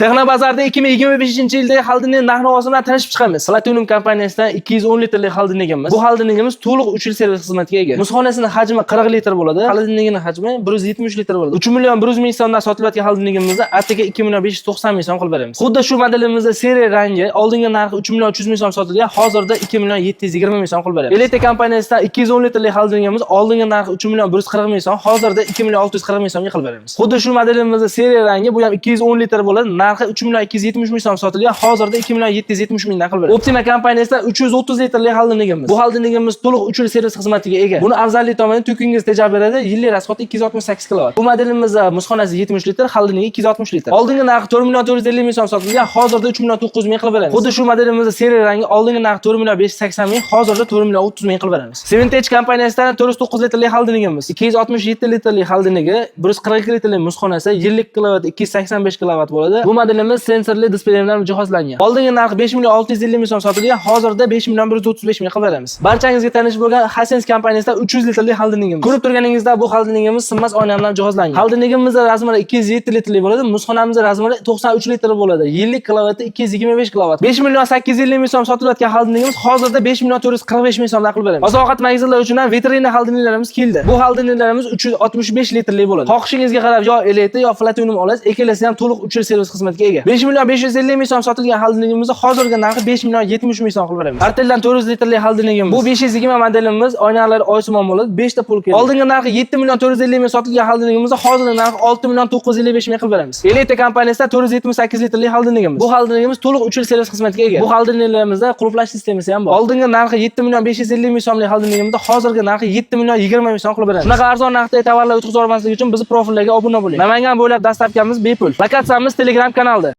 Texnobozorda 2025-yilda холодильник narx-navosi bilan tanishib chiqamiz. Platinum kompaniyasidan 210 litrlik холодильник imiz. Bu холодильник imiz to'liq 3 yil servis xizmatiga ega. Muzxonasining hajmi 40 litr bo'ladi. Холодильник ining hajmi 173 litr bo'ladi. 3 million 100 ming so'mdan sotilayotgan холодильник imizni atigi 2 million 590 ming so'm qilib beramiz. Xuddi shu modelimizda серый rangi oldingi narxi 3 million 300 ming so'm sotilgan, hozirda 2 million 720 ming so'm qilib beramiz. Elite kompaniyasidan 210 litrlik холодильник imiz oldingi narxi 3 million 140 ming so'm, hozirda 2 million 640 ming so'mga qilib beramiz. Xuddi shu modelimizda серый rangi, bu ham 210 litr bo'ladi, narxi 3 million 270 ming so'm sotilgan, hozirda 2 million 770 mingdan qilib beramiz. Optima kompaniyasidan 330 litrlik холодильник imiz. Bu холодильник imiz to'liq 3 yil servis xizmatiga ega. Buni afzallik tomoni tokingiz tejab beradi, yillik расход i 268 kilovat. Bu modelimizda muzxonasi 70 litr, холодильник i 260 litr. Oldingi narxi 4 million 450 ming so'm sotilgan, hozirda 3 million 900 ming qilib beramiz. Xuddi shu modelimizda серый rangi oldingi narxi 4 million 580 ming, hozirda 4 million 30 ming qilib beramiz. Seventage kompaniyasidan 409 litrlik холодильник imiz, 267 litrlik холодильник i, 142 litrlik muzxonasi, yillik kilovat 285 kilovat bo'ladi. Bu modelimiz sensorli displey bilan jihozlangan. Oldingi narxi 5 million 650 ming so'm sotilgan, hozirda 5 million 135 ming qilib beramiz. Barchangizga tanish bo'lgan Hisense kompaniyasidan 300 litrlik холодильник imiz. Ko'rib turganingizda, bu холодильник imiz sinmas oyna bilan jihozlangan. Холодильник imizning размер i 207 litrlik bo'ladi, muzxonamizning размер i 93 litr bo'ladi. Yillik kilovati 225 kilovat. 5 million 850 ming so'm sotilayotgan холодильник imiz hozirda 5 million 445 ming so'mdan qilib beramiz. Oziq-ovqat magazinlari uchun ham vitrina холодильник larimiz keldi. Bu холодильник larimiz 365 litrlik bo'ladi. Xohishingizga qarab yo Elite, yo Platinum olasiz, ikkalasi ham to'liq 3 yil servis xizmatiga ega. 5 million 550 ming so'm sotilgan холодильник imizni hozirgi narxi 5 million 70 ming so'm qilib beramiz. Arteldan 400 litrlik холодильник imiz. Bu 520 modelimiz, oynalari oysimon bo'ladi, 5 ta полка. Oldingi narxi 7 million 450 ming sotilgan холодильник imizni hozirgi narxi 6 million 955 ming qilib beramiz. Elite kompaniyasidan 478 litrlik холодильник imiz. Bu холодильник imiz to'liq 3 yil servis xizmatiga ega. Bu холодильник larimizda qulflash sistemasi ham bor. Oldingi narxi 7 million 550 ming so'mlik холодильник imizda hozirgi narxi 7 million 20 ming so'm qilib beramiz. Shunaqa arzon narxdagi tovarlar o'tkazib olmaslik uchun bizni profillarga obuna bo'ling. Namangan bo'ylab доставка miz bepul. Lokatsiyamiz Telegram kanalda.